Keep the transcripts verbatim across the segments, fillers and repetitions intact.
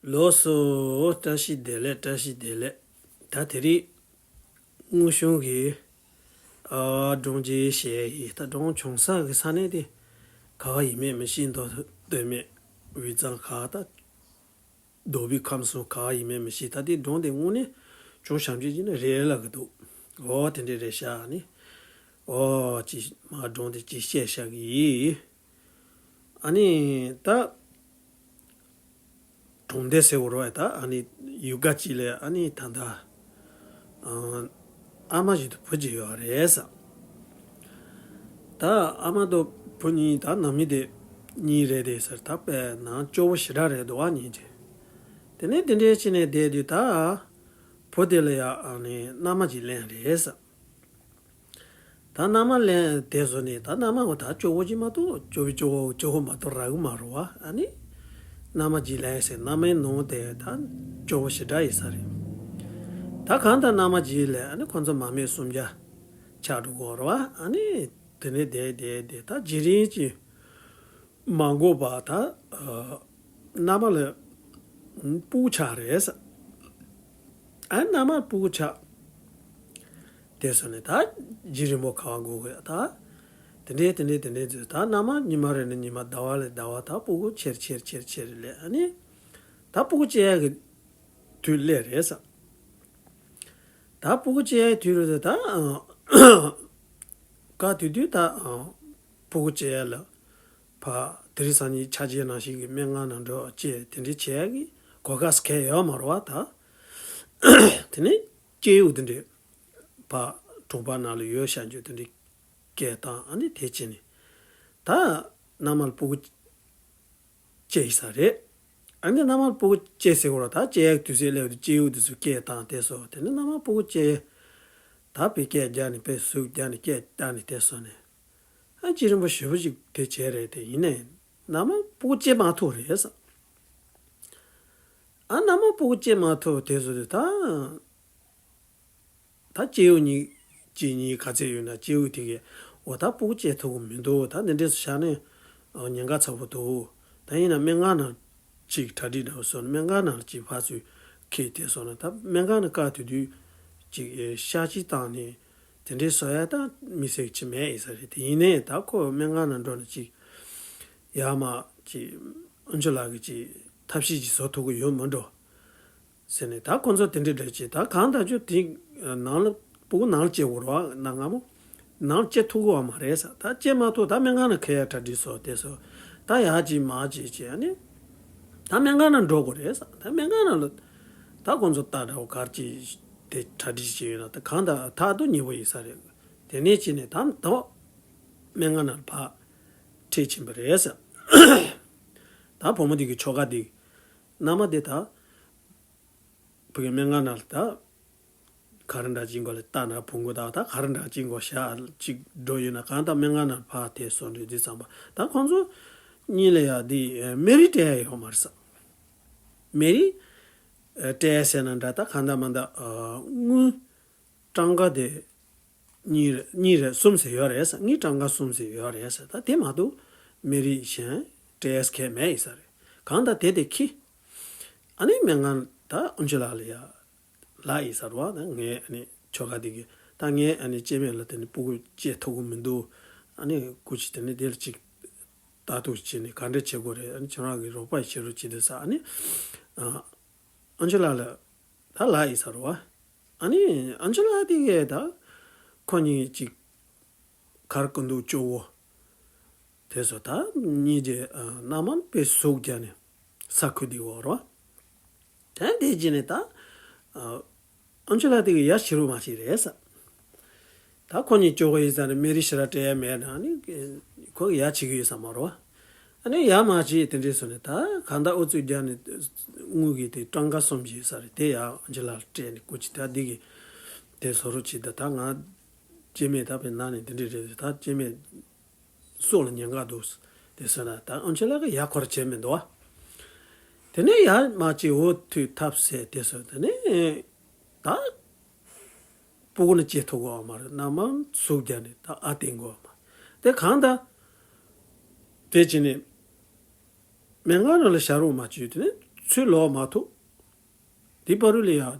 ལགས་སོ། བཀྲ་ཤིས་བདེ་ལེགས། བཀྲ་ཤིས་བདེ་ལེགས། ད་དེ་རིང་དངོས་བྱུང་གི་ཨ་སྒྲུང་ཅིག་བཤད་ཡིན། ད་སྒྲུང་བྱུང་ས་གི་ས་གནས་དེ་ག་བ་ཡིན་མིན་མི་ཤེས། མདོ་སྟོད་སྨད་དབུས་གཙང་ག་ད་རྡོ་སྦིས་ཁམས་གསུམ་ག་བ་ཡིན་མིན་མི་ཤེས། ད་དེ་སྒྲུང་དེ་དངོས་གནས་བྱུང་བྱུང་ཅིག་ཡིན་ན་རེད་ལབ་གི་འདུག་འོ་དེ་འདྲ་རེད་ཤག་ཨ་ནི་འོ་ཅིག་མ་སྒྲུང་དེ་ཅིག་བཤད་བཞག་གི་ཡིན། ཨ་ནི་ད་གྲོང་སྡེ་ཟེར་བ་རེད་པ། ད་ཨ་ནི་ཡུལ་སྐད་ཅིག་ལ་ཨ་ནི་ད་ལྟ་ཨ་མ་ཞིག་དང་བུ་གཅིག་ཡོད་རེད་ཟེར། ད་ཨ་མ་དང་བུ་གཉིས་ད་ནང་མི་དེ་གཉིས་རེད་དེ་ཟེར། ད་དཔེ་ནང་སྐྱོ་བོ་ཞེ་དྲག་རེད་འདུག་ཨ་གཉིས་ཀྱི། དེ་ནས་དེ་འདྲའི་ཕྱི་ནས་བསྡད་དུས་ད་བུ་དེ་ལ་ཡ་ཨ་ནི་མནའ་མ་གཅིག་ལེན་རེད་ཟེར། ད་མནའ་མ་ལེན་དེ་བཟོ་ནས་ད་མནའ་མ་བོ་ད་སྐྱོ་བོ་གཅིག་མ་གཏོགས་སྐྱོ་བོ་སྐྱོ་བོ་སྐྱོ་བོ་མ་གཏོགས་རག་གི་མ་རེད་པ། ཨ་ནི་མནའ་མ་གཅིག་ལེན་ཟེར། མནའ་མའི་ནང་དེ་ད་སྐྱོ་བོ་ཞེ་དྲག་ཡིན་ས་རེད། ད་གང་ལྟར་མནའ་མ་གཅིག་ལེན། ཨ་ནི་ཁོ་ཚོ་མ་སྨད་སུམ་བརྒྱ་ཆགས་འགྲོ་གི་རེད་པ། ཨ་ནི་དེ་ནས་བསྡད་བསྡད་བསྡད་ད་རྗེས་རིང་གཅིག་མ་འགོར་བར་ད་ཨ་མནའ་མ་ལ་སྤུ་གུ་ཆགས་རེད་ཟེར། ཨ་མནའ་མ་སྤུ་གུ་ཆགས། དེ་སོང་ནས་ད་རྗེས་རིང་པོ་ག་བ་འགོར་གི་ཡོད། ད་དེ་འདྲས་དེ་འདྲས་དེ་འདྲས་ཟེར། ད་མནའ་མ་ཉི་མ་རེ་ནས་ཉི་མ། ཟླ་བ་ལས་ཟླ་བ། ད་སྤུ་གུ་ཆེར་ཆེར་ཆེར་ཆེར་སླེབས། ཨ་ནི་ད་སྤུ་གུ་སྐྱེ་ཡག་གི་དུས་སླེབས་རེད་ཟེར། ད་སྤུ་གུ་སྐྱེ་ཡག་དུས་རེད་ཟེར། ད་ཨ་སྐབས་དེ་དུས་ད་ཨ་སྤུ་གུ་སྐྱེ་ཡག་ལ་ཕར་དེ་རིང་སང་ཉིན་ཆ་རྐྱེན་ནང་བཞིན་གྱི་སྨན་ཁང་ནང་འགྲོ་བྱེད་དེ་འདྲས་བྱེད་ཡག་གི་གོ་སྐབས་གང་ཡང་ཡོད་མ་རེད་པ། ད་དེ་ནས་སྐྱེ་ཡུལ་དེ་འདྲས་ཕར་གྲོང་པ་ནང་ལ་ཡོད་བཞག་རྒྱུ་དེ་འདྲས་སྐད་བཏང་། ཨ་ནི་དེ་བྱས་ནས་ད་མནའ་མ་ལ་སྤུ་གུ་སྐྱེས་ཡིན་ས་རེད། ཨ་ནི་མནའ་མ་ལ་སྤུ་གུ་སྐྱེས་ཟེར་གོ་ར། ད་སྐྱེ་ཡག་དུས་ཚོད་སླེབས་དུས་སྐྱེ་ཡུལ་དེ་ཚོ་སྐད་བཏང་དེ་སོང་། དེ་ནས་མནའ་མ་སྤུ་གུ་སྐྱེས། ད་དཔེ་སྐད་རྒྱག་ནས་དཔེ་ཟུག་རྒྱག་ནས་སྐད་བཏང་ནས་དེ་སོང་ནས། ཨ་རྗེས་རིང་པོ་ཞེ་པོ་ཅིག་དེ་བྱས་རེད་དེ། ཡིན་ནའི་མནའ་མ་སྤུ་གུ་སྐྱེ་མ་ཐུབ་རེད་ཟེར། ཨ་མནའ་མ་སྤུ་གུ་སྐྱེ་མ་ཐུབ་དེ་བཟོ་དུས་ད་ད་སྐྱེ་ཡུལ་གཉིས་གཅིག་གཉིས་ག་ཚད་ཡོད་ན་སྐྱེ་ཡུལ་དེ་གས་འོ་ད་སྤུ་གུ་སྐྱེ་ཐུབ་ཀྱི་མི་འདུག་ད་འདི་འདྲས་སུ་བཞག་ནས་ཨ་ཉེན་ཁ་ཚ་པོ་འདུག་ད་ཡིན་ན་སྨན་ཁང་ནང་ཅིག་གྲ་སྒྲིག་འདྲ་བོ་བཟོས་ནས་སྨན་ཁང་ནང་ལ་ཅིག་ཕར་ཚུར་འཁྱེར་དེ་སོང་ན། ད་སྨན་ཁང་ནང་སྐབས་དེ་དུས་ཅིག་ཨེ་གཤག་བཅོས་བཏང་ནས་དེ་འདྲའི་བཟོ་ཡ་ད་དམིགས་བསལ་ཅིག་མེད་ཡིན་ས་རེད་དེ། ཡིན་ནའི་ད་ཁོ་སྨན་ཁང་ནང་འགྲོ་ནས་ཅིག་ཡར་མར་ཅིག་ཨུ་ཆུ་ལགས་ཀྱིས་ཅིག་ཐབས་ཤེས་ཅིག་བཟོ་ཐུབ་ཀྱི་ཡོད་མ་འགྲོ་ཟེར་ནས། ད་ཁོ་ཚོ་དེ་འདྲའི་འདྲ་ཅིག་ད་གང་ལྟར་ཅོ་དེ་ནང་ལ་སྤུ་གུ་ནང་ལ་སྐྱེ་དགོས་རེད་པ། ནང་སྔ་མོ་ནང་ལ་སྐྱེ་ཐུབ་ཀྱི་ཡོད་མ་རེད་ཟེར། ད་སྐྱེ་མ་ཐུབ་ད་སྨན་ཁང་ནང་འཁྱེར་ཡ་གྲ་སྒྲིག་བཟོ་དེ་བཟོ། ད་ཡར་ཅིག་མར་ཅིག་བྱས་ནས་ད་སྨན་ཁང་ནང་འགྲོ་དགོས་རེད་ཟེར། ད་སྨན་ཁང་ནང་ལ་ད་ཁོང་ཚོ་ལྟ་འདྲ་བོ་ག་རེ་ཅིག་དེ་གྲ་སྒྲིག་བྱས་ཡོད་ན་ད་གང་ལྟར་ཐག་ཏུ་ཉེ་པོ་ཡིན་ས་རེད། དེ་ནས་ཅིག་ནས་ད་ད་སྨན་ཁང་ནང་ལ་ཕར་ཁྲིད་ཕྱིན་པ་རེད་ཟེར། ད་བུ་མོ་དེ་གི་ཁྱོ་ག་དེ་མནའ་མ་དེ་ད་བུ་གི་སྨན་ཁང་ནང་ལ་ད་ག་རེ་འདྲ་ཅིག་མགོ་ལ་ལྟ་ན་བུ་མགོ་ད་ད་ག་རེ་འདྲ་ཅིག་མགོ་ཞག་ཅིག་འགྲོ་ཡོད་ན་གང་ལྟར་སྨན་ཁང་ནང་ལ་ཕར་དེ་སོང་འགྲོ་དུས་ཙམ་པ་ད་ཁོང་ཚོ་གཉིས་ལ་ཡ་དེ་མེ་རི་སྤྲད་ཡ་ཡོད་མ་རེད་ཟེར། མེ་རི་སྤྲད་ཟེར་ན་འདྲ། ད་གང་ལྟར་མ་ད་དངུལ་གྲངས་ཀ་དེ་གཉིས་རེ་གཉིས་རེ་གསུམ་ཟེར་ཡོད་རེད་ཟེར། དངུལ་གྲངས་ཀ་གསུམ་ཟེར་ཡོད་རེད་ཟེར། ད་དེ་མ་གཏོགས་མེ་རི་གཞན་སྤྲད་ཡས་གང་མེད་ཡིན་ས་རེད། གང་ལྟར་དེ་དེ་ཁྱེར། ཨ་ནི་སྨན་ཁང་ད་ཨུ་ཆུ་ལགས་ལ་ཡ་ལབ་ཡིན་ས་རེད་པ། ད་ངས་ཨ་ནི་ཁྱོ་ག་དེ་གི་ད་ངས་ཨ་ནི་སྐྱེ་དམན་ལ་དེ་ནི་སྤུ་གུ་སྐྱེ་ཐུབ་ཀྱི་མི་འདུག་ཨ་ནི་སྐུ་མཁྱེན་དེ་ནི་དེ་ལ་ཅིག་ལྟ་རྟོག་བྱས་ནས་ག་འདྲ་བྱེད་དགོས་རེད། ཨ་ནི་ཁྱེད་རང་གིས་རོགས་པ་བྱེད་རོགས་བྱེད་དུས་ས། ཨ་ནི་ཨ་ཨུ་ཆུ་ལགས་ལ་ད་ལབ་ཡིན་ས་རེད་པ། ཨ་ནི་ཨུ་ཆུ་ལགས་དེ་གས་ད་ཁོ་གཉིས་ཅིག་གར་ཀུན་ཏུ་སྐྱོ་བོ་དེ་ཚོ་ད་གཉིས་ཀྱི་མནའ་མ་དཔེ་ཟུག་རྒྱག་ནས་ས་ཁུལ་དེ་འོ་རོ། དེ་དེ་རྗེས་ནས་ད་ཨུ་ཆུ་ལགས་དེ་གི་ཡ་ཕྱི་རུ་མ་ཞིག་རེད་ས། ད་ཁོ་གཉིས་སྐྱོ་བོ་ཡིན་ས་ནས་མེ་རི་ཞེ་དྲག་སྤྲད་ཡ་མེད་ན་ནི་ཁོ་གི་ཡ་བྱེད་ཀྱི་ཡོད་ས་མ་རོ། ཨ་ནི་ཡ་མ་བྱེད་དེ་འདྲས་སོང་ནས་ད་གང་ལྟར་ཨུ་ཚུགས་རྒྱག་ནས་དངུལ་གི་དེ་གྲངས་ཀ་གསུམ་ཞིག་ས་རེད། དེ་ཡ་ཨུ་ཆུ་ལགས་ལ་སྤྲད་ནས་སྐུ་མཁྱེན་ད་འདི་གི་དེ་བཟོ་རོགས་བྱེད། ད་ད་ང་སྐྱེ་དམན་ད་དཔེ་ན་ནས་འདི་འདྲས་རེད། ད་སྐྱེ་དམན་སྲོག་ལ་ཉེན་ཁ་འདུག་དེ་སོང་ན་ད་ཨུ་ཆུ་ལགས་ཀྱིས་ཡ་ཁོ་ར་བྱས་མི་འདུག་ཨ། དེ་ནས་ཡ་མ་བྱེད་འོ་ཐུག་ཐབས་ཟད་དེ་སོང་། དེ་ནས་ད་སྤུ་གུ་ནི་སྐྱེ་ཐུབ་ཀྱི་ཡོད་མ་རེད། མནའ་མ་ཟུག་རྒྱག་ནས་ད་ཨ་བསྟེན་དགོས་པ་མ་རེད། དེ་གང་ལྟར་དེ་བྱས་ནས་སྨན་ཁང་ནང་ལ་བཞག་རོགས་མ་བྱེད། དེ་ནས་ ཚུར་ལོག་མ་ཐུབ། དེ་བར་དུ་ལ་ཡང་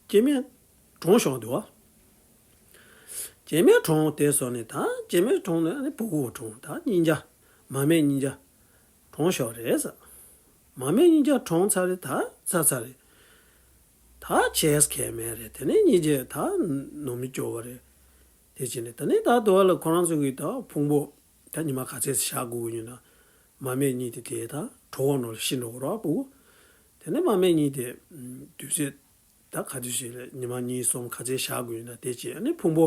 སྐྱེ་དམན་གྲོངས་བཞག་འདུག་བ། སྐྱེ་དམན་གྲོངས་དེ་སོང་ནས་ད་སྐྱེ་དམན་གྲོངས་ནས་ཨ་ནི་ཕྲུ་གུ་གྲོངས། ད་གཉིས་ཀ་མ་སྨད་གཉིས་ཀ་གྲོངས་བཞག་རེད་ཟེར། མ་སྨད་གཉིས་ཀ་གྲོངས་ཚར་རེད། ད་ཚར་ཚར་རེད། ད་བྱས་ཁེ་མེད་རེད། དེ་ནས་གཉིས་ཀས་ད་ནང་མི་སྐྱོ་བ་རེད། དེ་བྱས་ནས་ད་ནི་ད་དུ་བ་ལ་ཁོ་རང་ཚོ་གི་ད་ཕུང་པོ་ད་ཉི་མ་ག་ཚད་བཞག་དགོས་ཀྱི་ཡོད་ན། མ་སྨད་གཉིས་དེ་དེ་ད་གྲོད་ཁོག་ནང་ལ་ཤི་འགྲོ་གི་རེད་བ་ཕྲུ་གུ། དེ་ནས་མ་སྨད་གཉིས་དེ་དུས་ཚོད་ད་ག་དུས་ཤིག་ལ་ཉི་མ་གཉིས་གསུམ་ག་ཚད་བཞག་དགོས་ཡོད་ན་དེ་བྱས། ཨ་ནི་ཕུང་པོ་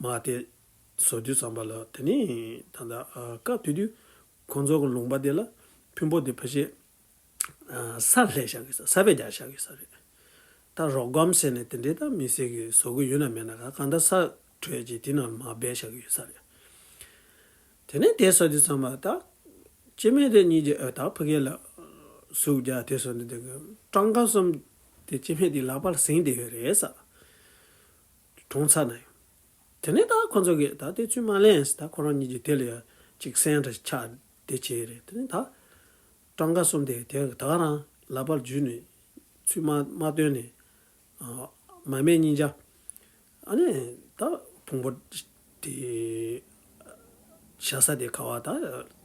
མར་དེ་བཟོ་དུས་ཙམ་པ་ལ་དེ་ནི་ད་ལྟ་སྐབས་དེ་དུས་ཁོང་ཚོ་གི་ལུང་པ་དེ་ལ་ཕུང་པོ་དེ་ཕལ་ཆེར་ས་ལྷས་བཞག་གི་ས། ས་བོན་རྒྱག་བཞག་གི་ས་རེད། ད་རོགས་སྒམ་ཟེར་ནས་དེ་འདྲའི་ད་མི་སེར་གྱིས་བཟོ་གི་ཡོད་ན་མེད་ན་ག་གང་ལྟར་ས་འཕྲོད་ཀྱི་དེ་ནང་མར་སྦས་བཞག་གི་ཡོད་ས་རེད། དེ་ནས་དེ་བཟོ་དུས་ཙམ་པ་ད་སྐྱེ་དམན་དེ་གཉིས་ཀྱིས་ཨ་ད་ཕ་གི་ལ་ཟུག་རྒྱག་དེ་བཟོ་དུས་དེ་གི་སྤྲང་ཀ་གསུམ་དེ་སྐྱེ་དམན་དེ་ལག་པ་ལ་ཟིན་བསྡད་ཡོད་རེད་ས། གྲོངས་ཚར་ནས། དེ་ནས་ད་ཁོ་ཚོ་གིས་ད་དེ་ཚུར་མ་ལེན་ཟེར། ད་ཁོ་རང་གཉིས་ཀྱིས་དེ་ལ་ཡ་ཅིག་སེམས་ཁྲལ་ཆགས་དེ་བྱས་རེད། དེ་ནས་ད་སྤྲང་ཀ་གསུམ་དེ་དེ་ད་ག་རང་ལག་པར་འཇུས་ནས་ཚུར་མ་མ་བཏོན་ནས། ཨ། མ་སྨད་གཉིས་ཀ་ཨ་ནི་ད་ཕུང་པོ་དེ་བཞག་ས་དེ་ག་བ་ད།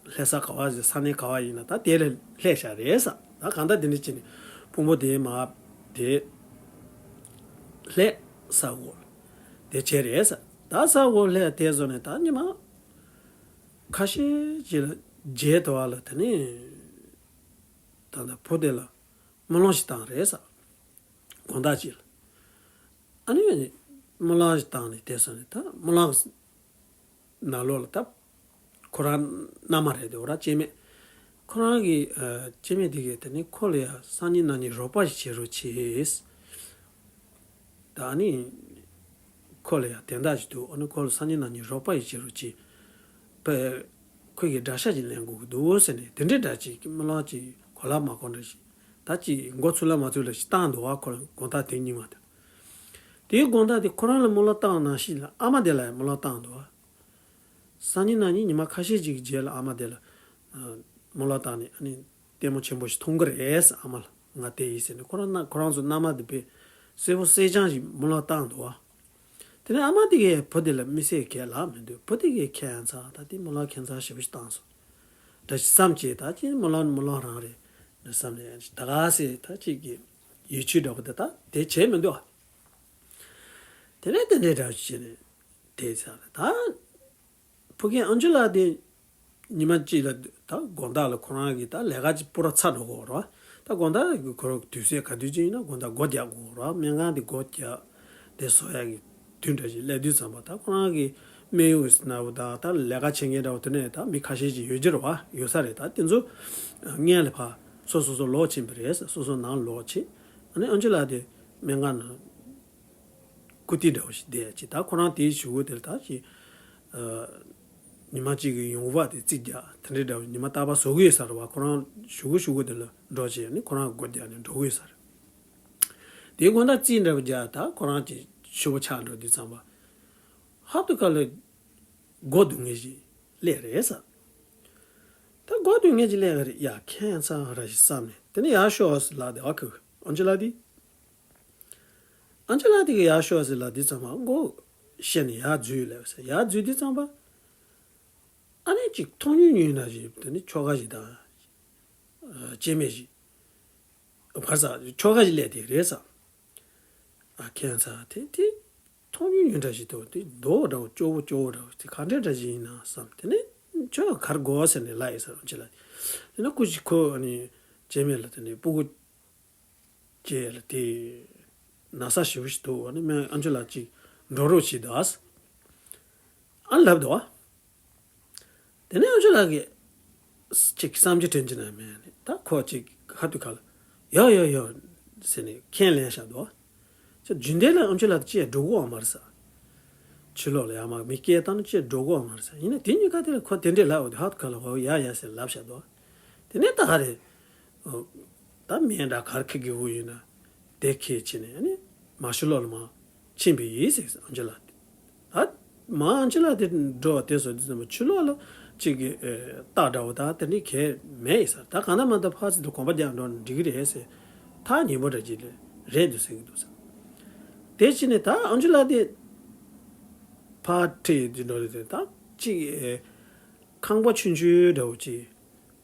ལྷས་ས་ག་བ་ཟེར། ས་གནས་ག་བ་ཡིན་ན་ད་དེ་ལ་ལྷས་བཞག་རེད་ས། ད་གང་ལྟར་དེ་འདྲ་བྱས་ནས་ཕུང་པོ་དེ་མར་དེ་ལྷས་ས་འོག་དེ་བྱས་རེད་ས། ད་ས་འོག་ལྷས་དེ་བཟོ་ནས་ད་ཉི་མ་ཁ་ཤས་ཅིག་ལ་རྗེས་དུ་བ་ལ་དེ་ནས་ད་ལྟ་བུ་དེ་ལ་སྨོན་ལམ་ཞིག་བཏང་རེད་ས། དགོང་དག་ཅིག་ལ། ཨ་ནི་སྨོན་ལམ་ཞིག་བཏང་ནས་དེ་སོང་ནས་ད་སྨོན་ལམ་ནང་ལོགས་ལ་ད་ཁོ་རང་མནའ་མ་རེད་དེ་འོ་ར་སྐྱེ་དམན། ཁོ་རང་གི་ཨ་སྐྱེ་དམན་དེ་གས་དེ་ནི་ཁོ་ལ་ཡ་སང་ཉིན་གནངས་ཉིན་རོགས་པ་ཞིག་བྱེད་རོགས་བྱེད། ད་ཨ་ནི་ཁོ་ལ་ཡ་དོན་དག་ཞིག་འདུག་ཨ་ནི་ཁོ་ལ་སང་ཉིན་གནངས་ཉིན་རོགས་པ་ཞིག་བྱེད་རོགས་བྱེད། པས་ཁོ་གིས་དགྲ་ཤ་ཞིག་ལེན་དགོས་ཀྱི་འདུག་ཟེར་ནས་དེ་འདྲའི་འདྲ་ཅིག་སྨོན་ལམ་ཅིག་གོ་ལ་མ་གོ་འདྲ་ཞིག་ད་ཅིག་མགོ་ཚུགས་ལ་མ་ཚུགས་ལ་ཞིག་བཏང་འདུག་བ། ཁོ་དགོང་དག་དེ་ཉིན་མ་དེ། དེའི་དགོང་དག་དེ་ཁོ་རང་ལ་སྨོན་ལམ་བཏང་ནང་བཞིན་ལ་ཨ་མ་དེ་ལ་ཡང་སྨོན་ལམ་བཏང་འདུག་བ། སང་ཉིན་གནངས་ཉིན་ཉི་མ་ཁ་ཤས་ཅིག་གི་རྗེས་ལ་ཨ་མ་དེ་ལ་ཨ་སྨོན་ལམ་བཏང་ནས་ཨ་ནི་ལྟད་མོ་ཆེན་པོ་ཞིག་མཐོང་གི་རེད་ཟེར། ཨ་མ་ལ་ང་དེ་ཡིན་ཟེར་ནས་ཁོ་རང་ན་ཁོ་རང་ཚོ་མནའ་མ་དེ་དཔེ་གསལ་པོ་གསལ་རྐྱང་ཞིག་སྨོན་ལམ་བཏང་འདུག་བ། དེ་ནས་ཨ་མ་དེ་གས་བུ་དེ་ལ་དམིགས་བསལ་གས་ལབ་མི་འདུག་བུ་དེ་གས་ཁྱད་མཚར་ད་དེ་སྨོན་ལམ་ཁྱད་མཚར་ཞེ་པོ་ཞིག་བཏང་སོང་། འདྲ་ཞིག་བསམ་བྱས་ད་ཅི་སྨོན་ལམ་སྨོན་ལམ་རང་རེད་འདྲ་བསམ་ནས་ད་ག་སེ་ད་ཅིག་གི་ཡིད་ཆེས་འདྲ་པོ་དེ་ད་དེ་བྱས་མི་འདུག་བ། དེ་ནས་དེ་འདྲའི་འདྲ་ཞིག་བྱས་ནས་དེ་ཚར་ད། ཕ་གི་ཨན་ཇི་ལ་དེ་ཉི་མ་གཅིག་ལ་ད་དགོང་དག་ལ་ཁོ་རང་གི་ད་ལས་ཀ་ཅིག་སྤུ་ར་ཚར་འགྲོ་གི་ཡོད་རེད་བ། ད་དགོང་དག་གི་ཁོ་རང་དུས་ཚོད་ག་དུས་ཅིག་ཡིན་ན་དགོང་དག་སྒོ་རྒྱག་དགོས་རེད་བ། སྨན་ཁང་དེ་སྒོ་རྒྱག་དེ་བཟོ་ཡག་གི་དུས་འདྲ་ཞིག་སླེབས་དུས་ཙམ་པ་ད་ཁོ་རང་གི་སྨན་གཡོག་ཟེར་ན་བོ་དང་ད་ལས་ཀ་བྱེད་མཁན་འདྲ་བོ་དེ་ནས་ད་མི་ཁ་ཤས་ཅིག་ཡོད་ཀྱི་རེད་བ། ཡོད་ས་རེད། ད་དེ་ཚོ་སྔོན་ལ་ཕར་སོ་སོ་སོ་ལོག་ཕྱིན་པ་རེད། སོ་སོ་ནང་ལོག་ཕྱིན། ཨ་ནི་ཨན་ཇི་ལ་དེ་སྨན་ཁང་ནང་སྐུ་དེ་འདྲ་བོ་ཞིག་བསྡད་ཅིག་ད་ཁོ་རང་དེའི་གཞུག་གུ་དེ་ལ་ད་ཅིག་ཨ་ཉི་མ་གཅིག་གི་ཡོང་འབབ་དེ་རྩིས་རྒྱག་དེ་འདྲའི་འདྲ་བོ་ཉི་མ་རྟག་པར་བཟོ་གི་ཡོད་ས་རེད་བ། ཁོ་རང་གཞུག་གུ་གཞུག་གུ་དེ་ལ་འགྲོ་བྱས་ནས་ཁོ་རང་སྒོ་རྒྱག་ནས་འགྲོ་གི་ཡོད་ས་རེད། དེའི་དགོང་དག་རྩིས་འདྲ་བོ་རྒྱག་ད་ཁོ་རང་གི་ཕྱུག་པོ་ཆགས་འགྲོ་དུས་ཙམ་པ། ཧབ་ཏུ་ཁ་ལ་སྒོ་རྡུང་མཁན་ཞིག་སླེབས་རེད་ས། ད་སྒོ་རྡུང་མཁན་ཅིག་སླེབས་ཀྱི་རེད། ཡ་ཁྱད་མཚར་ར་ཞིག་བསམ་ནས་དེ་ནས་ཡར་ཤོག་ཟེར་ལབ་བསྡད་པ། ཁོས་ཨན་ཇི་ལ་དེ། ཨན་ཇི་ལ་དེ་གིས་ཡར་ཤོག་ཟེར་ལབ་དུས་ཙམ་པ་སྒོ་ཕྱེ་ནས་ཡར་འཛུལ་ལབ་ཟེར། ཡར་འཛུལ་དུས་ཙམ་པ་ཨ་ནི་ཅིག་མཐོང་ཉུང་ཉུང་འདྲ་ཞིག་དེ་ནི་ཁྱོ་ག་ཞིག་དང་སྐྱེ་དམན་ཞིག་བར་ས་ཁྱོ་ག་ཞིག་སླེབས་དེ་རེད་ས། ཨ་ཁྱད་མཚར་དེ་དེ། མཐོང་ཉུང་ཉུང་འདྲ་ཞིག་འདུག་དེ་མདོག་འདྲ་བོ་སྐྱོ་བོ་སྐྱོ་བོ་འདྲ་བོ་དེ་ག་འདྲ་འདྲ་ཞིག་ཡིན་ན་བསམ། དེ་ནས་ཁྱོད་ག་རེ་དགོས་ཟེར་ནས་ལབ་ཡིན་ས། ཨན་ཇི་ལ་དེ་ནས་སྐུ་མཁྱེན་ཁོ་ཨ་ནི་སྐྱེ་དམན་ལ་དེ་ནས་སྤུ་གུ་སྐྱེས་ལ་དེ་ན་ཚ་ཞེ་པོ་ཞིག་འདུག་ཨ་ནི་སྨན་ཨན་ཇི་ལ་ཅིག་འགྲོ་རོགས་བྱེད་དང་ཨ་ལབ་འདུག་ཨ། དེ་ནས་ཨན་ཇི་ལ་གིས་ཅིག་བསམ་རྒྱུ་དྲན་གྱི་ན་མེད་ནས་ད་ཁོ་ཅིག་ཧ་ཏུ་ཁ་ལ་ཡོ་ཡོ་ཡོ་ཟེར་ནས་ཁས་ལེན་བཞག་འདུག་ཅེ་རྒྱུན་ལྡན་ལ་ཨན་ཇི་ལ་དེ་ཅེས་འགྲོ་གི་ཡོད་མ་རེད་ས། ཕྱི་ལོགས་ལ་ཡར་མར་མི་སྐད་བཏང་ན་ཅེས་འགྲོ་གི་ཡོད་མ་རེད་ས། ཡིན་ན་དེ་གཉིས་ཀ་དེ་ལ་ཁོ་དེ་འདྲས་ལབ་འོ་དེ་ཧ་ཏུ་ཁ་ལ་ཧོ་ཡ་ཡ་ཟེར་ལབ་བཞག་འདུག་དེ་ནས་ད་ག་རེ། ད་སྨན་འདྲ་ག་རེ་ཁྱེར་དགོས་ཡོད་ན་དེ་ཁྱེར་བྱས་ནས་ཨ་ནི་མར་ཕྱི་ལོགས་ལ་མར་ཕྱིན་པ་ཡིན་ཟེར་ཨན་ཇི་ལ་དེ། ད་མར་ཨན་ཇི་ལ་དེ་འགྲོ་བ་དེ་སོང་དུས་ཙམ་པ་ཕྱི་ལོགས་ལ་ གཅིག་གི་ཨེ་རྟགས་འདྲ་བོ་ད་དེ་འདྲའི་གས་མེད་ཡིན་ས། ད་གང་ལྟར་མ་ད་ཕར་ཚུར་དུ་གོམ་པ་རྒྱག་འགྲོ་ན་འགྲིག་གི་རེད་ཟེར། ཐག་ཉེ་པོ་འདྲ་ཅིག་རེད་འདུག་ཟེར་གི་འདུག་ས། དེ་ཕྱིན་ནས་ད་ཨན་ཇི་ལ་དེ་ཕར་ཁྲིད་དེ་འགྲོ་རེད་དེ། ད་གཅིག་ཨེ་ཁང་པ་ཆུང་ཆུང་འདྲ་བོ་ཅིག་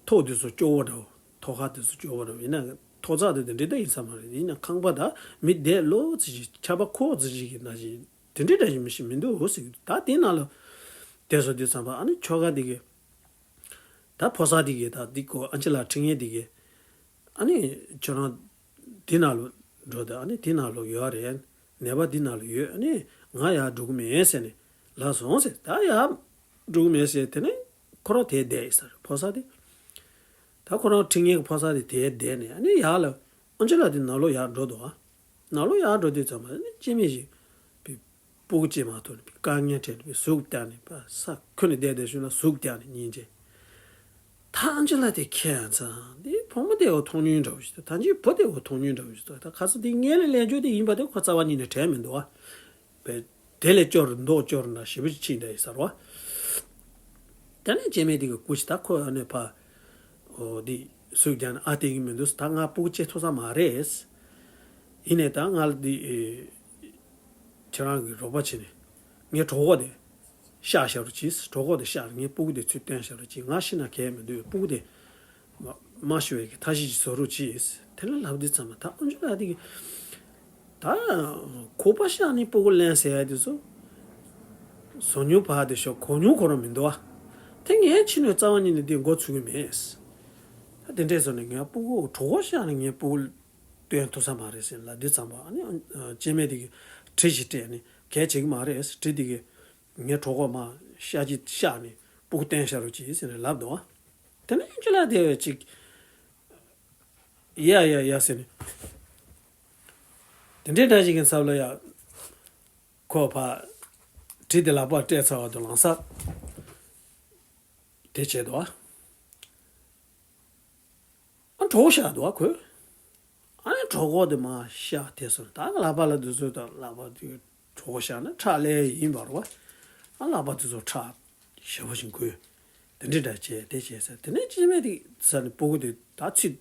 ཐོག་དེ་ཚོ་སྐྱོ་བོ་འདྲ་བོ། ཐོག་ཁ་དེ་ཚོ་སྐྱོ་བོ་འདྲ་བོ། ཡིན་ན་ཐོག་ཚད་དེ་དེ་འདྲའི་ད་ཡིན་ས་མ་རེད། ཡིན་ན་ཁང་པ་ད་མི་བསྡད་ལོ་ཙི་ཅིག་ཆར་པ་ཁོག་ཙི་ཅིག་གི་ནང་བཞིན་དེ་འདྲའི་འདྲ་ཞིག་མི་ཞིག་མི་འདུག་ཟེར་གི་འདུག་ད་དེ་ནང་ལ་དེ་ཚོ་དེ་ཙམ་པ་ཨ་ནི་ཁྱོ་ག་དེ་གི་ད་ཕོ་གསར་དེ་གི་ད་དེ་ཀོ་ཨན་ཇི་ལ་ཁྲིད་མཁན་དེ་གི་ཨ་ནི་ཁྱོད་རང་འདི་ནང་ལོ་འགྲོ་དང་། ཨ་ནི་འདི་ནང་ལོ་ཡོད་རེད། ནད་པ་འདི་ནང་ལོ་ཡོད། ཨ་ནི་ང་ཡར་འགྲོ་གི་མེད་ཟེར་ནས་ལབ་སོང་ཟེར། ད་ཡར་འགྲོ་གི་མེད་ཟེར། དེ་ནས་ཁོ་རང་དེར་བསྡད་ཡིན་ས་རེད། ཕོ་གསར་དེ། ད་ཁོ་རང་ཁྲིད་མཁན་གྱི་ཕོ་གསར་དེ་དེར་བསྡད་ནས། ཨ་ནི་ཡར་ལ་ཨན་ཇི་ལ་དེ་ནང་ལོགས་ཡར་འགྲོ་འདུག་ཨ། ནང་ལོགས་ཡར་འགྲོ་དུས་ཙམ་པ་ཨ་ནི་སྐྱེ་དམན་ཞིག་པའི་སྤུ་གུ་སྐྱེས་མ་ཐུབ་ནས་པའི་དཀའ་ངལ་འཕྲད་ནས་པའི་ཟུག་བརྒྱབ་ནས་པ་ས་ཁོ་ནས་བསྡད་བསྡད་ཤུལ་ལ་ཟུག་བརྒྱབ་ནས་སྙིང་རྗེ། ད་ཨན་ཇི་ལ་དེ་ཁྱད་མཚར། འདི་བུ་མོ་དེ་འོ་མཐོང་མྱོང་འདྲ་བོ་ཞིག་འདུག་ད་ཅི་བུ་དེ་འོ་མཐོང་མྱོང་འདྲ་བོ་ཞིག་འདུག་ད་ཁ་སང་དེ་ངས་ལས་ལས་འཇོག་དེ་ཡིན་པ་དེ་ཁོ་རྩ་བ་ཉིད་ནས་དྲན་མི་འདུག་ཨ། བས་དེ་ལས་སྐྱོ་རུ་མདོག་སྐྱོ་རུ་འདྲ་ཞེ་པོ་ཅིག་ཕྱིན་བསྡད་ཡོད་ས་རེད་བ། དེ་ནས་སྐྱེ་དམན་དེ་གི་སྐུ་མཁྱེན་ད་ཁོ་ཨ་ནི་ཕ་འོ་འདི་ཟུག་བརྒྱབ་ནས་ཨ་བསྡད་ཀྱི་མི་འདུག་ད་ང་སྤུ་གུ་སྐྱེ་ཐུབ་ས་མ་རེད། ཡིན་ནའི་ད་ང་ལ་འདི་ཨེ་ཁྱེད་རང་གི་རོགས་པ་བྱས་ནས་ངའི་གྲོད་ཁོག་དེ་བཤལ་བཞག་རོགས་གྱིས། གྲོད་ཁོག་དེ་བཤལ་ནས་ངའི་སྤུ་གུ་དེ་ཚུར་བཏོན་བཞག་རོགས་གྱིས། ང་ཤི་ན་གལ་མི་འདུག་སྤུ་གུ་དེ་མ་མ་ཤི་བའི་གི་ཐབས་ཤེས་ཅིག་བཟོ་རོགས་གྱིས། དེ་ལ་ལབ་དུས་ཙམ་པ་ད་ཨན་ཇི་ལ་དེ་གི་ད་ཁོག་པ་བཤལ་ནས་སྤུ་གུ་ལེན་ཟེར་ཡ་དེ་ཚོ་བཟོ་མྱོང་བ་དེ་ཤོག་གོ་མྱོང་ཁོ་རང་མི་འདུག་ཨ། དེ་ངས་ཕྱི་ནས་རྩ་བ་ཉིད་ནས་དེ་མགོ་ཚོས་ཀྱི་མེད། ད་དེ་འདྲས་བཟོ་ནས་ངའི་སྤུ་གུ་གྲོད་ཁོག་བཤལ་ནས་ངའི་སྤུ་གུ་བཏོན་ཐུབ་ས་མ་རེད་ཟེར་ལབ་དུས་ཙམ་པ་ཨ་ནི་ཨ་སྐྱེ་དམན་དེ་གི་གྲི་ཞིག་སྤྲད་ནས་གལ་ཆེ་གི་མ་རེད། གྲི་དེ་གི་ངའི་གྲོད་ཁོག་མར་བཤལ་གྱི་བཤལ་ནས་སྤུ་གུ་བཏོན་བཞག་རོགས་གྱིས་ཟེར་ནས་ལབ་འདུག་ཨ། དེ་ནས་ཁྱོད་ལ་དེ་བས་ཅིག་ཡ་ཡ་ཡ་ཟེར་ནས་དེ་འདྲའི་འདྲ་ཞིག་གི་ཚབ་ལ་ཡ་ཁོ་ཕ་གྲི་དེ་ལག་པར་སྤྲད་ཚར་བ་དང་ལམ་སང་དེ་བྱས་འདུག་ཨ། ཨ་གྲོད་ཁོག་བཤལ་འདུག་ཨ་ཁོས། ཨ་ནི་གྲོད་ཁོག་དེ་མར་བཤལ་དེ་སོང་། ད་ལག་པ་ལ་དུས་ཚོད་དང་ལག་པ་དེ་གྲོད་ཁོག་བཤལ་ན་ཁྲག་ལས་ཡིན་པ་རེད་བ། ཨ་ལག་པ་དེ་ཚོ་ཁྲག་ཞེ་པོ་ཞིག་འགོས། དེ་འདྲའི་འདྲ་བྱས་དེ་བྱས་ཟེར། དེ་ནས་སྐྱེ་དམན་དེ་ས་ནས་སྤུ་གུ་དེ་ད་ཚིག་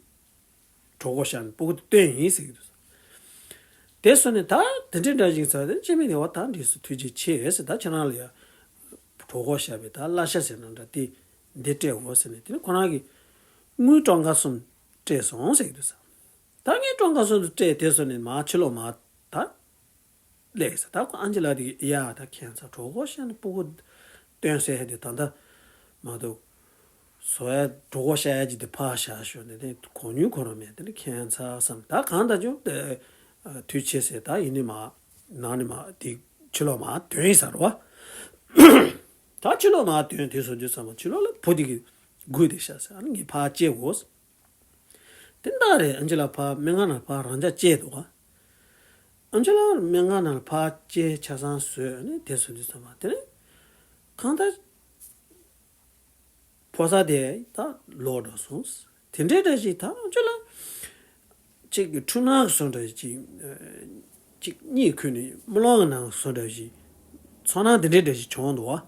གྲོད་ཁོག་བཤལ་ནས་སྤུ་གུ་དེ་བཏོན་ཡིན་ཟེར་གྱི་འདུག་ས། དེ་སོང་ནས་ད་དེ་འདྲའི་འདྲ་ཞིག་ས་དེ་སྐྱེ་དམན་དེ་བ་ད་འདི་སུ་ཐུགས་རྗེ་ཆེ་ཟེར། ད་ཁྱེད་རང་ལ་ཡ་གྲོད་ཁོག་བཤལ་བའི་ད་གླ་ཆ་ཟེར་ན་འདྲ་དེ་འདི་སྤྲད་འོ་ཟེར་ནས། དེ་ནས་ཁོ་རང་གིས་དངུལ་སྟོང་ཁ་གསུམ་སྤྲད་སོང་ཟེར་གྱི་འདུག་ས། ད་ངས་སྟོང་ཁ་གསུམ་དུ་སྤྲད་དེ་སོང་ནས་མར་ཕྱི་ལོགས་མར་ད་སླེབས་ས། ད་ཁོ་ཨན་ཇི་ལ་དེ་གི་ཡ་ད་ཁྱད་མཚར་གྲོད་ཁོག་བཤལ་ནས་སྤུ་གུ་བཏོན་ཟེར་ཧེ་དེ་ད་ལྟ་མ་གཏོགས་བཟོ་ཡ་གྲོད་ཁོག་བཤལ་ཡ་ཅིག་དེ་ཕར་བཞག་ཞོར་ནས་དེ་གོ་མྱོང་ཁོ་རང་མེད། དེ་ནི་ཁྱད་མཚར་བསམ། ད་གང་ལྟར་ཀྱང་དེ་དུས་ཆེ་ཟེར། ད་ཡིན་ནི་མ་ནང་ནི་མ་དེ་ཕྱི་ལོགས་མར་ཐོན་ཡིན་ས་རེད་བ། ད་ཕྱི་ལོགས་མར་ཐོན་དེ་སོང་དུས་ཙམ་པ་ཕྱི་ལོགས་ལ་བུ་དེ་གི་སྒུག་བསྡད་ཤག་ཟེར། ཨ་ནི་ངས་ཕར་བཅད་དགོས། དེ་འདྲ་རེད། ཨན་ཇི་ལ་ཕར་སྨན་ཁང་ནང་ཕར་རང་འཇགས་བཅད་འདུག་ག་ཨན་ཇི་ལ་སྨན་ཁང་ནང་ཕར་བཅད་ཆ་ཚང་བཟོས་ནས་དེ་སོང་དུས་ཙམ་པ་དེ་ནས་གང་ལྟར་ཕོ་གསར་དེ་ད་ལོག་འགྲོ་སོང་། དེ་འདྲའི་འདྲ་ཞིག་ད་ཨན་ཇི་ལ་གཅིག་གི་འཁྲུལ་སྣང་བཟོ་འདྲ་ཞིག་གཅིག་གཉིད་ཁུག་ནས་རྨི་ལམ་གྱི་ནང་བཟོ་འདྲ་ཞིག་ཚོར་སྣང་དེ་འདྲའི་འདྲ་ཞིག་བྱུང་འདུག་བ།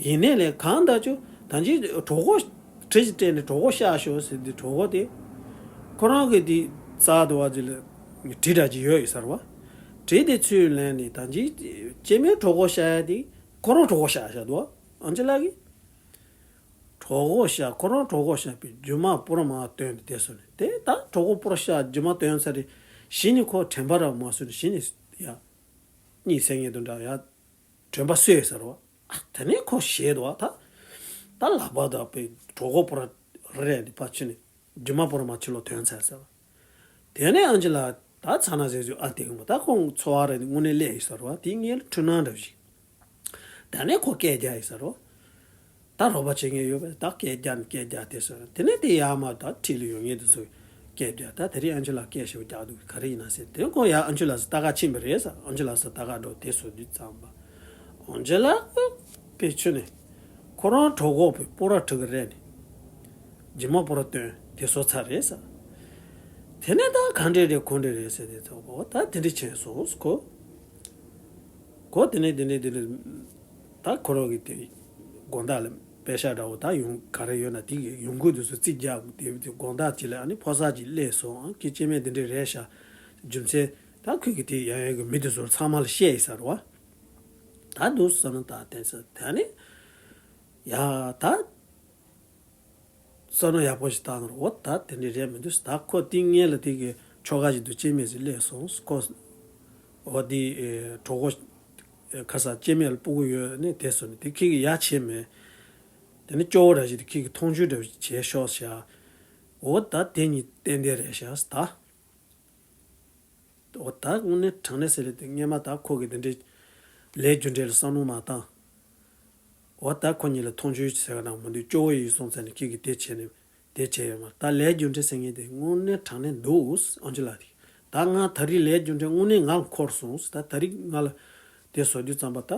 ཡིན་ནའི་ལས་གང་ལྟར་ཅུ་ད་ཅི་གྲོད་ཁོག་གྲི་ཞིག་སྤྲད་ནས་གྲོད་ཁོག་བཤལ་ཤོག་ཟེར་དུས་གྲོད་ཁོག་དེ་ཁོ་རང་གི་དེ་རྩ་དུ་བ་ཅིག་ལ་གྲི་འདྲ་ཅིག་ཡོད་ཡོད་ས་རེད་བ། གྲི་དེ་ཚུར་ལེན་ནས་ད་ཅི་སྐྱེ་དམན་གྲོད་ཁོག་བཤལ་ཡ་དེ་ཁོ་རང་གྲོད་ཁོག་བཤལ་བཞག་འདུག་བ། ཨན་ཇི་ལ་གིས། གྲོད་ཁོག་བཤལ། ཁོ་རང་གྲོད་ཁོག་བཤལ་བའི་རྒྱུ་མ་པོ་ར་མར་བཏོན་ཏེ་བསྡད་སོང་ནས། དེ་ད་གྲོད་ཁོག་པོ་ར་བཤལ་རྒྱུ་མ་བཏོན་ཚར་རེད། གཞི་ནས་ཁོ་དྲན་པ་ར་མ་སོང་ནས་གཞི་ནས་ཡ་གཉིད་སད་མཁན་དང་འདྲ་ཡ་དྲན་པ་གསོས་ཟེར་བ། ཨ་དེ་ནས་ཁོ་ཞེད་དོ། ད་ད་ལག་པ་དང་པའི་གྲོད་ཁོག་པོ་ར་རེད་དེ་ཕར་ཕྱིན་ནས་རྒྱུ་མ་པོ་ར་མར་ཕྱི་ལོགས་ཐོན་ཚར་ཟེར་བ། དེ་ནས་ཨན་ཇི་ལ་ད་ཚ་ན་ཟེར་ཟུག་ཨ་དེ་གི་མོ་ད་ཁོང་འཚོ་བ་རེད་དངོས་གནས་སླེབས་ཡོད་ས་རེད་བ། དེ་ངའི་འཁྲུལ་སྣང་འདྲ་བོ་ཞིག་ད་ནས་ཁོ་སྐད་རྒྱག་ཡིན་ས་རོ། ད་རོགས་པ་བྱེད་མཁན་ཡོད་པས་ད་སྐད་རྒྱག་ནས་སྐད་རྒྱག་དེ་ཟེར། དེ་ནས་དེ་ཡར་མར་ད་འཁྲིས་ལ་ཡོང་མཁན་དེ་ཚོ་སྐད་རྒྱག་ད་དེ་རིང་ཨན་ཇི་ལ་སྐད་ཞེ་པོ་རྒྱག་འདུག་ག་རེ་ཡིན་ན་ཟེར། དེ་ཁོ་ཡར་ཨན་ཇི་ལ་ས་ལྟ་ག་ཕྱིན་པ་རེད་ཟེར། ཨན་ཇི་ལ་ས་ལྟ་ག་འགྲོ་དེ་ཟེར་དུས་ཙམ་པ་ཨན་ཇི་ལ་པའི་ཆུ་ནས་ཁོ་རང་གྲོད་ཁོག་པའི་སྤུ་ར་ཁྲི་ག་རེ་ནས་རྒྱུ་མ་སྤུ་ར་བཏོན་དེ་ཟེར་ཚར་རེད་ཟེར། དེ་ནས་ད་ག་འདྲས་རེད་ག་འདྲས་རེད་ཟེར་དེ་ཚོ་ད་དེ་འདྲས་བྱས་སོང་ཁོ། གོ་དེ་ནས་དེ་ནས་དེ་ནས་ད་ཁོ་རང་གི་དེ་དགོང་དག་ལ་ པེ་ཤག་འདྲ་བོ་ད་ཡོང་ག་རེ་ཡོད་ན་དེ་གི་ཡོང་སྒོ་དེ་ཚོ་རྩིས་རྒྱག་དགོས། དེ་དེ་དགོང་དག་ཅིག་ལ་ཨ་ནི་ཕོ་གསར་ཅིག་སླེབས་སོང་། ཨ་ཁྱེད་སྐྱེ་དམན་དེ་འདྲས་རེད་ཤག་རྒྱུ་མཚན་ད་ཁོས་གི་དེ་ཡང་ཡང་གི་མི་དེ་ཚོར་ཚང་མ་ལ་བཤད་ཡིན་ཟེར་བ། ད་འདུག་བསམ་ན་ད་དེ་ཚོ་ད་ནི་ཡ་ད། བསམ་བློ་ཡག་པོ་ཞིག་བཏང་རོགས། ད་དེ་འདྲ་རེད་མི་འདུག་ད་ཁོ་དེ་སྔོན་ལ་དེ་གི་ཁྱོ་ག་ཞིག་འདུག་སྐྱེ་དམན་ཞིག་སླེབས་སོང་། ཁོ་འོ་དེ་གྲོགས་པོ་ཁ་ས་སྐྱེ་དམན་ལ་སྤུ་གུ་ཡོད་ནི་དེ་སོང་ནི་དེ་ཁྱེད་ཀྱི་ཡ་བྱེད་མེད། དེ་ནི་སྐྱོ་བོ་འདྲ་ཞིག་དེ་ཁྱེད་ཀྱི་མཐོང་ཆུང་འདྲ་ཞིག་བྱས་ཤོག་ཤག་འོ་ད་དེ་གཉིས་ཏན་ཏན་རེད་ཤག་ད། འོ་ད་དངོས་གནས་དྲང་གནས་ཟེར་ལེ་དེ་སྔས་མ་ད་ཁོ་གི་དེ་འདྲའི་ལས་རྒྱུ་འབྲས་ལ་བསམ་བློ་མ་བཏང་། འོ་ད་ཁོ་གཉིས་ལ་མཐོང་ཆུང་ཟེར་ག་ན་མི་འདུག་སྐྱོ་བོ་ཡིན་སོང་ཙང་ནས་ཁྱེད་ཀྱིས་དེ་བྱས་ནས་དེ་བྱས་ཡོད་མ་རེད། ད་ལས་རྒྱུ་འབྲས་ཟེར་མཁན་དེ་དངོས་གནས་དྲང་གནས་འདུག་ཨོན་ཅི་ལ་དེ། ད་ང་ད་རེས་ལས་རྒྱུ་འབྲས་དངོས་གནས་ང་ལ་འཁོར་སོང་། ད་ད་རེས་ང་ལ་དེ་བཟོ་རྒྱུ་ཙམ་པ་ད་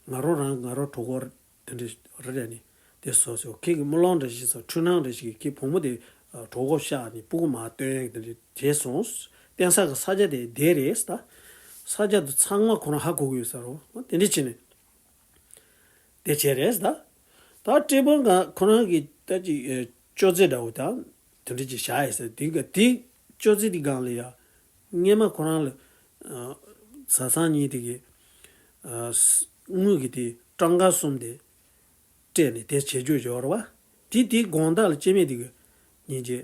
ང་རང་རང་ང་རང་གྲོགས་པོ་དེ་འདྲ་རེ་རེ་ནས་དེ་བཟོ་ཟེར། ཁྱེད་ཀྱི་རྨི་ལམ་འདྲ་ཞིག་སོང་། འཁྲུལ་སྣང་འདྲ་ཞིག་གིས་ཁྱེད་བུ་མོ་དེ་གྲོད་ཁོག་བཤགས་ནས་སྤུ་གུ་མར་བཏོན་ཡག་དེ་འདྲ་བྱས་སོང་། བསྟན་ས་གི་ས་ཆ་དེ་དེ་རེད་ད། ས་ཆ་དེ་ཚང་མ་ཁོ་རང་ཧ་གོ་གི་ཡོད་ས་རེད། དེ་འདྲ་བྱས་ནས་དེ་བྱས་རེད་ད། ད་སྤྲེལ་པོ་འགའ་ཁོ་རང་གི་ད་ཅིག་ཅོ་ཙེ་འདྲ་བོ་དང་དེ་འདྲ་ཅིག་བཞག་ཡོད་ས་དེ་ག་དེ་ཅོ་ཙེ་དེ་སྒང་ལ་ཡ། སྔས་མ་ཁོ་རང་ལ་ཨ་བཟའ་ཚང་གཉིས་དེ་གི་ཨ་དངུལ་གི་དེ་སྤྲང་ཀ་གསུམ་དེ་སྤྲད་ནས་དེ་བྱེད་རྒྱུ་ཡོད་རེད་བ། དེ་དེ་དགོང་དག་ལ་སྐྱེ་དམན་དེ་གི་ཉིན་གྱི་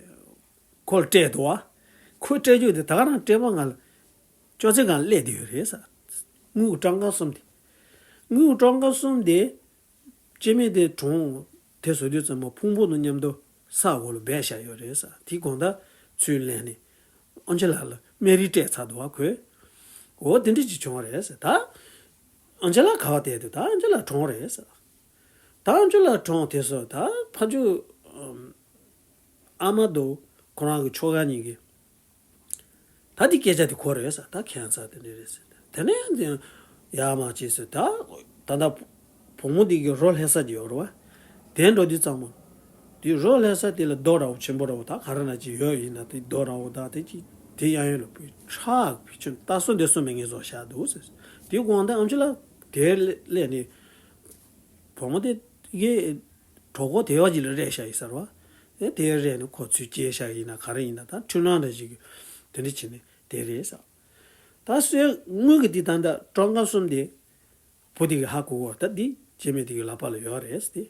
ཁོ་ལ་སྤྲད་འདུག་བ། ཁོས་སྤྲད་རྒྱུ་དེ་ད་ག་རང་སྤྲད་པ་ང་ལ་ཅོ་ཙེ་སྒང་སླེབས་བསྡད་ཡོད་རེད་ས། དངུལ་གི་སྤྲང་ཀ་གསུམ་དེ། དངུལ་གི་སྤྲང་ཀ་གསུམ་དེ། སྐྱེ་དམན་དེ་གྲོངས་དེ་བཟོ་དུས་ཙམ་པ་ཕུང་པོ་དང་མཉམ་དུ་ས་འོག་ལ་སྦས་བཞག་ཡོད་རེད་ས། དེ་དགོང་དག་ཚུར་ལེན་ནས་ཨོན་ཅི་ལ་ལ་སྨན་རིལ་སྤྲད་ཚར་འདུག་བ་ཁོས། འོ་དེ་འདྲ་ཅིག་བྱུང་བ་རེད་ཟེར། ད་ཨོན་ཅི་ལ་ག་བ་བསྡད་འདུག་ད་ཨོན་ཅི་ལ་གྲོངས་རེད་ཟེར། ད་ཨོན་ཅི་ལ་གྲོངས་དེ་སོ་ད་ཕ་ཇོ་ཨམ་ཨ་མ་དང་ཁོ་རང་གི་ཁྱོ་ག་གཉིས་ཀྱིས། ད་འདི་སྐད་ཆ་དེ་གོ་རེད་ཟེར། ད་ཁྱད་མཚར་དེ་འདྲ་རེད་ཟེར། དེ་ནས་ཡར་མར་བྱས་ཟེར། ད་ད་ལྟ་བུ་མོ་འདི་གི་རོ་ལྷ་ས་ཅིག་ཡོད་རེད་བ། དེ་འགྲོ་དུས་ཙམ་པ། དེ་རོ་ལྷ་ས་དེ་ལ་རྡོ་འདྲ་བོ་ཆེན་པོ་འདྲ་བོ་ད་ག་རེ་ན་ཅིག་ཡོད་ཡིན་ན། དེ་རྡོ་འདྲ་བོ་ད་དེ་ཅིག་དེ་ཡང་ཡོད་ལ་བུ་ཁྲག་བུ་ཆུ་ད་སོ་འདི་སོ་མེད་ངེས་བཟོ་བཞག་འདུག་ཟེར། དེ་དགོང་དག་ཨམ་ཆི་ལ་དེ་སླེབས་ནས་བུ་མོ་དེ་གི་གྲོད་ཁོག་དེ་བ་ཅིག་ལ་རེག་བཞག་ཡིན་ཟེར་བ། ཨེ་དེ་རེག་ནས་ཁོ་ཚུར་སྐྱེལ་བཞག་ཡིན་ན་ག་རེ་ཡིན་ན་ད་འཁྲུལ་སྣང་འདྲ་ཞིག་གི་དེ་འདྲ་བྱས་ནས་དེ་རེད་ཟེར། ད་སོའི་དངུལ་གྱི་དེ་ད་ལྟ་སྤྲང་ཀ་གསུམ་དེ་བུ་དེ་གི་ཧ་གོ་གོ། ད་འདི་སྐྱེ་དམན་དེ་གི་ལག་པ་ལ་ཡོད་རེད་ཟེར་ཏེ།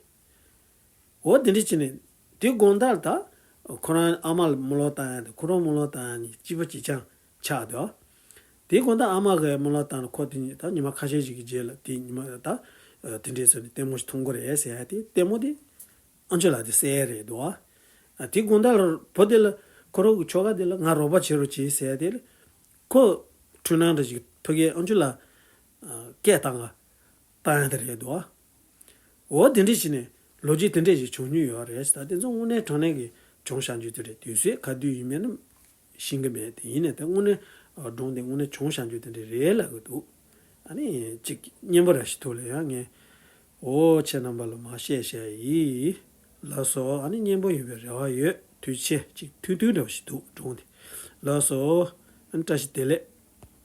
འོ་དེ་འདྲ་བྱས་ནས་དེ་དགོང་དག་ལ་ད་ཁོ་རང་ཨ་མ་ལ་རྨི་ལམ་བཏང་ཡག་དང་ཁོ་རང་རྨི་ལམ་བཏང་ཡག་གཉིས་གཅིག་པ་གཅིག་རྐྱང་ཆགས་འདུག་དེ་དགོང་དག་ཨ་མ་གིས་རྨི་ལམ་བཏང་ནས་ཁོ་དེ་ཉིད་ད་ཉི་མ་ཁ་ཤས་ཤིག་གི་རྗེས་ལ་དེ་ཉི་མ་ད་དེ་འདྲས་བཟོས་ནས་ལྟད་མོ་ཞིག་མཐོང་གི་རེད་ཟེར་ཡག་དེ་ལྟད་མོ་དེ་ཨོན་ཅི་ལ་དེ་གསལ་རེད་འདུག་ཨ་དེ་དགོང་དག་ལ་བུ་དེ་ལ་ཁོ་རང་གི་ཁྱོ་ག་དེ་ལ་ང་རོགས་པ་བྱེད་རོགས་བྱེད་ཟེར་ཡག་དེ་ལ་ཁོ་འཁྲུལ་སྣང་འདྲ་ཞིག་ཕ་གིར་ཨོན་ཅི་ལ་སྐད་བཏང་ག་བཏང་ཡག་དེ་རེད་འདུག་འོ་དེ་འདྲས་བྱས་ནས་ལོ་རྒྱུས་དེ་འདྲས་ཞིག་བྱུང་མྱོང་ཡོད་རེད། ད་དེ་ཚོ་དངོས་གནས་དྲང་གནས་ཀྱི་བྱུང་བཞག་རྒྱུ་དེ་རེད། དུས་ཚོད་ག་དུས་ཡིན་མིན་ཤེས་ཀྱི་མེད། དེ་ཡིན་ནའི་ད་དངོས་གནས་སྒྲུང་དེ་དངོས་གནས་བྱུང་བཞག་རྒྱུ་དེ་འདྲས་རེད་ལབ་ཀྱི་འདུག་ཨ་ནི་ཅིག་སྙན་པོ་ར་ཞིག་ཐུག་ལ་ཡང་ངས་འོ་ཁྱེད་རྣམ་པ་ལ་མར་བཤད་བཞག་ཡིན། ལགས་སོ། ཨ་ནི་སྙན་པོ་ཡོང་བའི་རེ་བ་ཡོད། དུས་ཆེ་ཅིག་ཐུང་ཐུང་འདྲ་བོ་ཞིག་འདུག་སྒྲུང་དེ། ལགས་སོ། ཨ་ནི་བཀྲ་ཤིས་བདེ་ལེགས།